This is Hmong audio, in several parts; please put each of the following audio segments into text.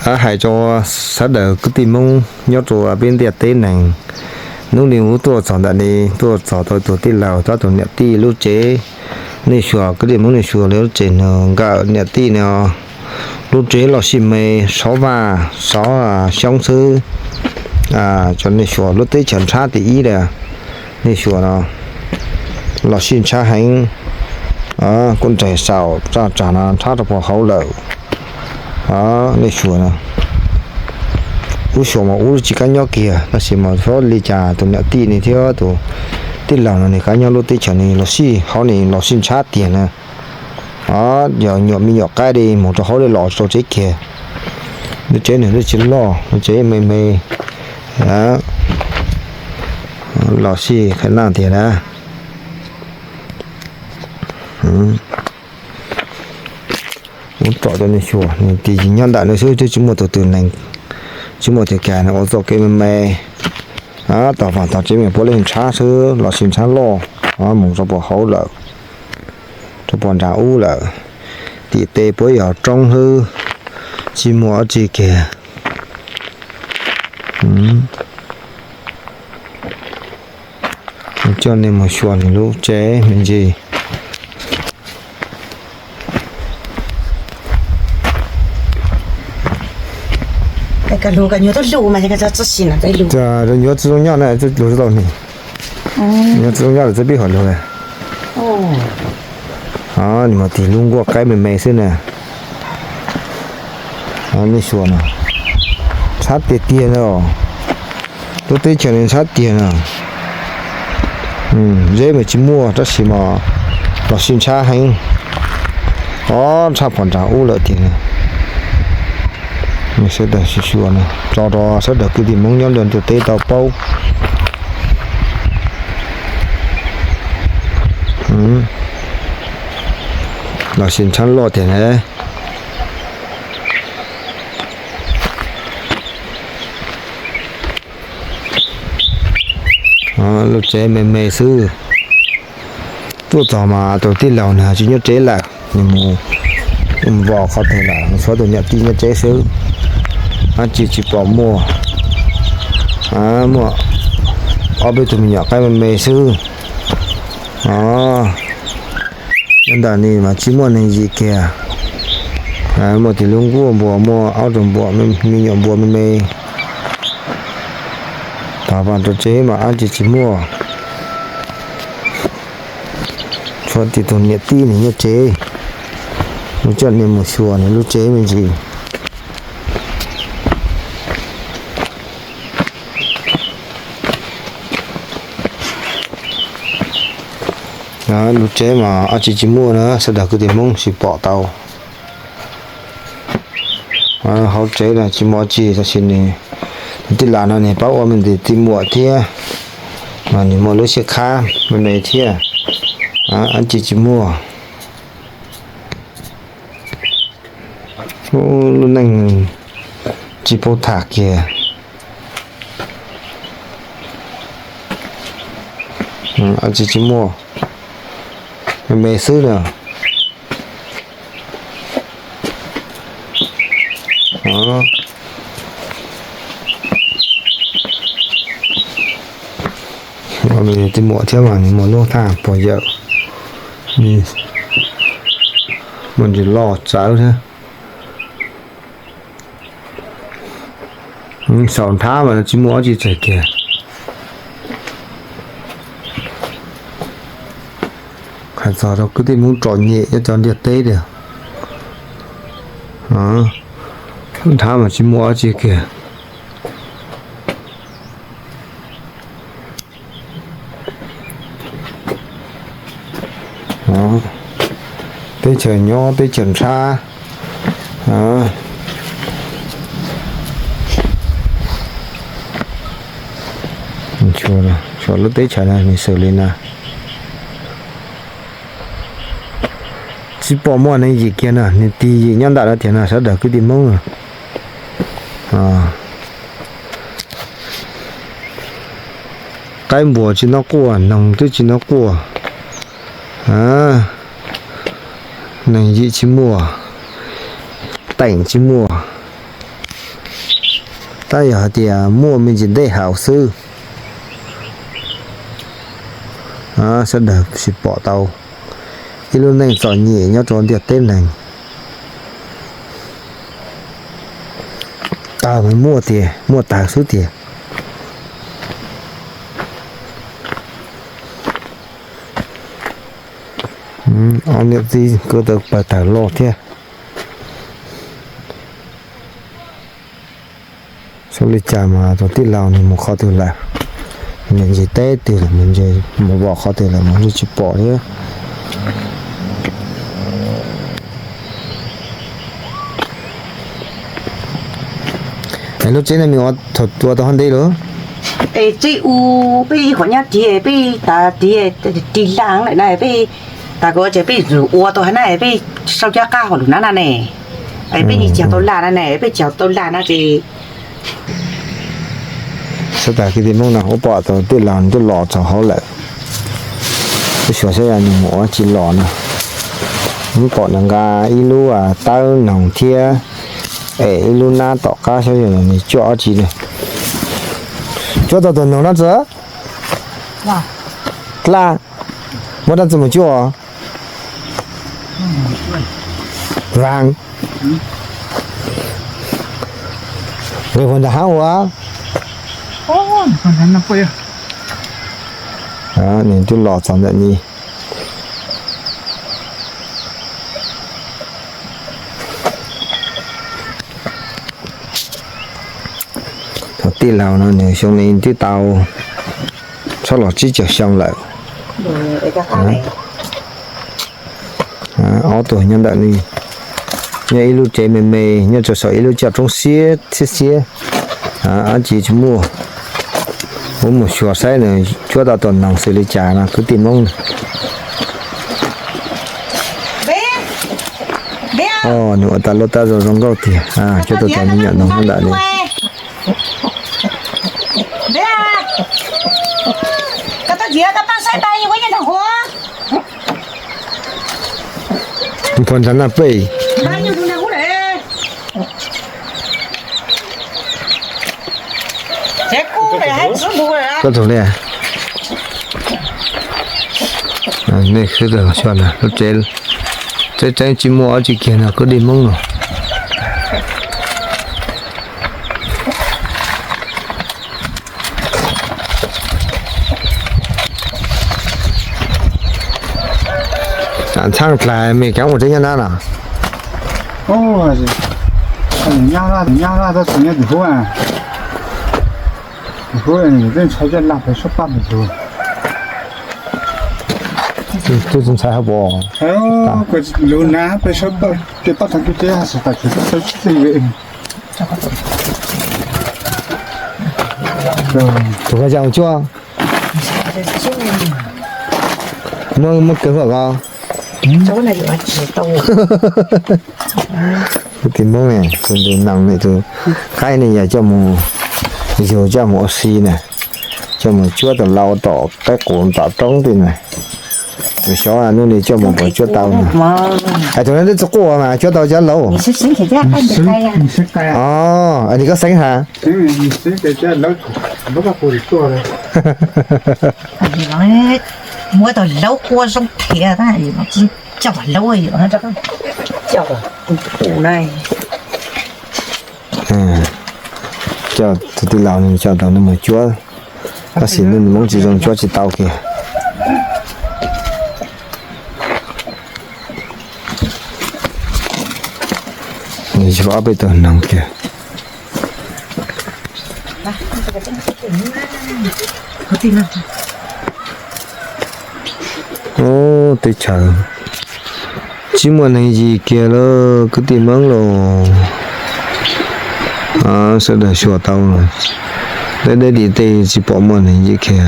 Hais rau sawv daws kwv tij Hmoob nyob rau peb ntiaj teb neeg, hnub no kuv tuaj txog ntawm no, tuaj txog tau tus tij laug thiab tus niam tij lub tsev. Nej xyuas, kwv tij Hmoob nej xyuas li lub tsev no, nkawm niam tij no lub tsev los sij me, sov vaj sov xyoob xwb. Cov nej xyuas lub teb chaws ntshab tim ib a, nej xyuas no los sij ntshab heev. Kuj nres saum tsaj tsam no ntshab rau puag hauv lawm. Nej xyuas no, ub xyuas mas ub tsis kam nyob kiag, tab sis mas xyov li cas tus niam tij no thiab tus tij laug no nws kam nyob lub teb chaws no los sij, hauv no los sij ntshab tiag na. Yog nyuam me nyuam qaib li mus rau hauv li los rau tsev kiag. Lub tsev nws twb tsis loj, lub tsev me me, los sij qhia naj tiag na. Ub, tsom rau nej xyuas, nws tis yim nyob ntawm no xwb, twb tsis muaj tus twg neeg, tsis muaj tiag cas, nws ua txoj kev me me. Tau vam tau tsev me puav leej ntshab xwb, los sij ntshab loj, mus rau puag hauv lawm, rau puag nram ub lawm. Tim tej puav yog roob xwb, tsis muaj dab tsi kiag. Coj nej mus xyuas nws lub tsev me ntsis. Nyuam tsis zoo nyob na, lug tsis tau ni. Nyuam tsis zoo nyob lawm txawj pib hom lug. Nws mas tis lub nkuaj qaib me me xwb na. Nej xyuas no, ntshab tiag tiag na. Lub teb chaws no ntshab tiag na. Zeb mas tsis muaj tab sis mas los sij ntshab heev. Ob, ntshab puag nram ub lawm tiag na. Sawv daws xyuas xyuas no, tso rau sawv daws kwv tij Hmoob nyob rau ntiaj teb tau paub. Los sij ntshab loj tiag na. Lub tsev me me xwb. Tuaj txog mas tus tij laug nws tsis nyob tsev lawm, nws mus vos qhov twg lawm, tshuav tus niam tij nyob tsev xwb. Dab tsi tsis pom muaj, muaj ob peb tug me nyuam qaib me me xwb. Nyob ntawm no mas tsis muaj neeg yim kiag. Muaj tis lub nkuaj npua, muaj ob tug npua, me nyuam npua me me. Tag vas rau tsev mas dab tsi tsis muaj. Tshuav tis tus niam tij nws nyob tsev. Kuv coj nej mus xyuas nws lub tsev me ntsis. Lub tsev mas dab tsi tsis muaj na, sawv daws kwv tij Hmoob tsis pom tau. Hauv tsev no tsis muaj dab tsi, tab sis nws tij laug no nws pab ua me ntsis tij muam thiab, mas nws muaj lub siab khab me me thiab. Dab tsi tsis muaj. Lub neej tsis paub tham kiag. Dab tsi tsis muaj, me me xwb na. Tij muam thiab mas nws muaj lub thaj puas yawm, muaj ntsis loj txawv thiab. Saum nrhab mas tsis muaj dab tsi txawm kiag. Hais txog rau kwv tij Hmoob txom nyem nyob cov ntiaj teb tiag, nrhab mas tsis muaj dab tsi kiag. Teb chaws nyob teb chaws nrhab. Tshuav lub teb chaws no nws xws li no. Tsis pom muaj neeg yim kiag no, nws tig yim nyob ntawm no tiag no sawv daws kwv tij Hmoob. Qaib npua tsis noj quaj, noog twb tsis noj quaj. Neeg yim tsis muaj, teem tsis muaj. Tab yog hais tias muaj me ntsis ntej haus xwb, sawv daws tsis pom tau ib lub neej txom nyem nyob rau ntiaj teb neeg. Tag mas muaj tiag, muaj tag xwb tiag. Ob niam txiv kuj tau pawg tawg loj thiab. Xyov li cas mas tus tij laug nws mus qhov twg lawm, nws ntsia teb twg lawm, nws mus vom qhov twg lawm mas nws tsis pom thiab. Es lub tsev no nws ua thaum ua tau haj ntev lawm? Es tsev u, peb qhov nyob ris, peb tas ris, ris laj lawm na, peb tas kuv ces peb ua tau haj na, peb sau cov qab hauv lub na na ne. Peb nim cog tau laj na ne, peb cog tau laj na ces xav tas kwv tij Hmoob no kuv pom tus tij laug nws twb los txog hauv lawm. Kuv xyuas saib yog nws mus ua tsi los no. Kuv pom nws nqa ib lub tawb noog thiab es ib lub nab tom qab saib yog nws cuab ob tsi li. Cuab tau tus noog no txawm? Dlaj, muab dab tsi mus cuab? Vas, nqis puag nram hav ua. Nws twb los txog ntawm ni. Tus tij laug no nws xyoo li twb tau txhob los tsib caug xyoo lawm. Ob tug nyob ntawm ni, nyob ib lub tsev me me nyob rau saum ib lub caj roob siab txhiab xiab. Dab tsi tsis muaj. Kuv mus xyuas saib nws cuab tau tus noog xws li cas no kwv tij Hmoob. Nws ua tau lub tab zoo zoo nkauj tiag, cuab tau tus me nyuam noog nyob ntawm li. Puag nrad na peb. Koj tug li. Nej khwv tau xyuas na, lub tsev tseeb tsis muaj dab tsi kiag no kwv tij Hmoob no. Txhaj dlhau me kab ua tsev nyob nab no. Nyab laj, nyab laj tab sis nyob tim hub, tim hub tej ntshai coj laj peb sab paj mus tus. Twb tsis ntshai hab pom. Lub nab peb sab paj, tej paj thav kib teb has tas tsis tau txij. Tus koj coj mus cuab. Muab, muab kawg huam ko. Kwv tij Hmoob ne, tus ntus noog ne, tus qaib ne yog coj mus, yug coj mus ua si na, coj mus cuab tus lau tom qaib qus tom roob tej na. Tus xyov hnub no coj mus puas cuab tau na. Hais tus no twb tsis quaj mas cuab tau cov lauj. Os, nim koj xeeb has. Muab tau laub quaj zoo thiab, coj laub, coj tus tij laug no coj tau nws mus cuab, tab sis nws Hmoob tsis zoo cuab tsis tau kiag. Nws yug ob peb tug noog kiag. Ub, teb chaws tsis muaj neeg yim kiag lawm kwv tij Hmoob lauj. Sawv daws xyuas tau, deb deb tim tej tsis pom muaj neeg yim kiag.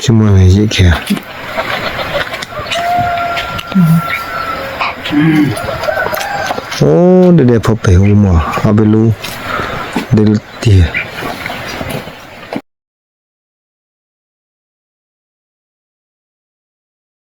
Tsis muaj neeg yim kiag. Ub, dej dej phab pem ub mas ob peb lub dej tiag.